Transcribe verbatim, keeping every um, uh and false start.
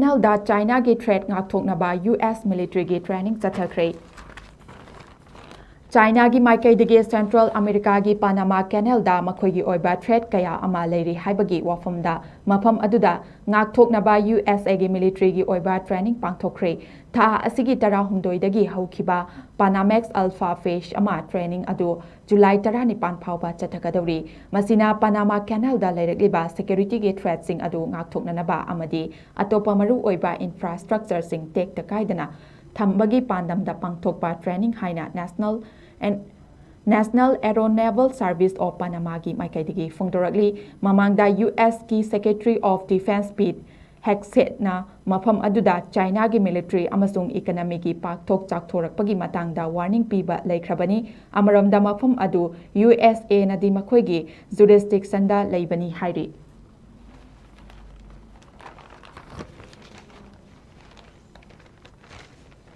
ꯀꯦꯅꯦꯜꯗ ꯆꯥꯏꯅꯥꯒꯤ ꯊ꯭ꯔꯦꯠ ꯉꯥꯛꯊꯣꯛꯅꯕ U S ꯃꯤꯂꯤꯇꯔꯤꯒꯤ training ꯆꯠꯊꯈ꯭ꯔꯦ꯫ ꯆꯥꯏꯅꯥꯒꯤ ꯃꯥꯏꯀꯩꯗꯒꯤ ꯁꯦꯟꯇ꯭ꯔꯦꯜ ꯑꯃꯦꯔꯤꯀꯥꯒꯤ ꯄꯥꯅꯥꯃꯥ ꯀꯦꯅꯦꯜꯗ ꯃꯈꯣꯏꯒꯤ ꯑꯣꯏꯕ ꯊ꯭ꯔꯦꯠ ꯀꯌꯥ ꯑꯃ ꯂꯩꯔꯤ ꯍꯥꯏꯕꯒꯤ ꯋꯥꯐꯝꯗ ꯃꯐꯝ ꯑꯗꯨꯗ ꯉꯥꯛꯊꯣꯛꯅꯕ ꯌꯨ ꯑꯦꯁ ꯑꯦꯒꯤ ꯃꯤꯂꯤꯇꯔꯤꯒꯤ ꯑꯣꯏꯕ ꯇ꯭ꯔꯦꯅꯤꯡ ꯄꯥꯡꯊꯣꯛꯈ꯭ꯔꯦ꯫ ꯊꯥ ꯑꯁꯤꯒꯤ ꯇꯔꯥꯍꯨꯝꯗꯣꯏꯗꯒꯤ ꯍꯧꯈꯤꯕ ꯄꯥꯅꯥꯃꯦꯛꯁ ꯑꯜꯐꯥ ꯐꯦꯁ ꯑꯃ ꯇ꯭ꯔꯦꯅꯤꯡ ꯑꯗꯨ ꯖꯨꯂꯥꯏ ꯇꯔꯥꯅꯤꯄꯥꯟ ꯐꯥꯎꯕ ꯆꯠꯊꯒꯗꯧꯔꯤ꯫ ꯃꯁꯤꯅ ꯄꯥꯅꯥꯃꯥ ꯀꯦꯅꯦꯜꯗ ꯂꯩꯔꯛꯂꯤꯕ ꯁꯦꯀ꯭ꯌꯨꯔꯤꯇꯤꯒꯤ ꯊ꯭ꯔꯦꯠꯁꯤꯡ ꯑꯗꯨ ꯉꯥꯛꯊꯣꯛꯅꯅꯕ ꯑꯃꯗꯤ ꯑꯇꯣꯞꯄ ꯃꯔꯨꯑꯣꯏꯕ ꯏꯟꯐ꯭ꯔꯥꯁ꯭ꯇ꯭ꯔꯛꯆꯔꯁꯤꯡ ꯇꯦꯛꯇ ꯀꯥꯏꯗꯅ ꯊꯝꯕꯒꯤ ꯄꯥꯟꯗꯝꯗ ꯄꯥꯡꯊꯣꯛꯄ ꯇ꯭ꯔꯦꯅꯤꯡ ꯍꯥꯏꯅ ꯅꯦꯁꯅꯦꯜ ꯑꯦꯟ-, National Aeronaval Service of Panama ꯒꯤ ꯃꯥꯏꯀꯩꯗꯒꯤ ꯐꯣꯡꯗꯣꯔꯛꯂꯤ꯫ ꯃꯃꯥꯡꯗ ꯌꯨ ꯑꯦꯁꯀꯤ Secretary of Defense Pete Hegsethꯅ ꯃꯐꯝ ꯑꯗꯨꯗ ꯆꯥꯏꯅꯥꯒꯤ ꯃꯤꯂꯤꯇꯔꯤ ꯑꯃꯁꯨꯡ ꯏꯀꯅꯃꯤꯒꯤ ꯄꯥꯛꯊꯣꯛ ꯆꯥꯎꯊꯣꯔꯛꯄꯒꯤ ꯃꯇꯥꯡꯗ ꯋꯥꯔꯅꯤꯡ ꯄꯤꯕ ꯂꯩꯈ꯭ꯔꯕꯅꯤ꯫ ꯑꯃꯔꯣꯝꯗ ꯃꯐꯝ ꯑꯗꯨ ꯌꯨ ꯑꯦꯁ ꯑꯦꯅꯗꯤ ꯃꯈꯣꯏꯒꯤ ꯖꯨꯔꯤꯁꯗꯤꯛꯁꯟꯗ ꯂꯩꯕꯅꯤ ꯍꯥꯏꯔꯤ꯫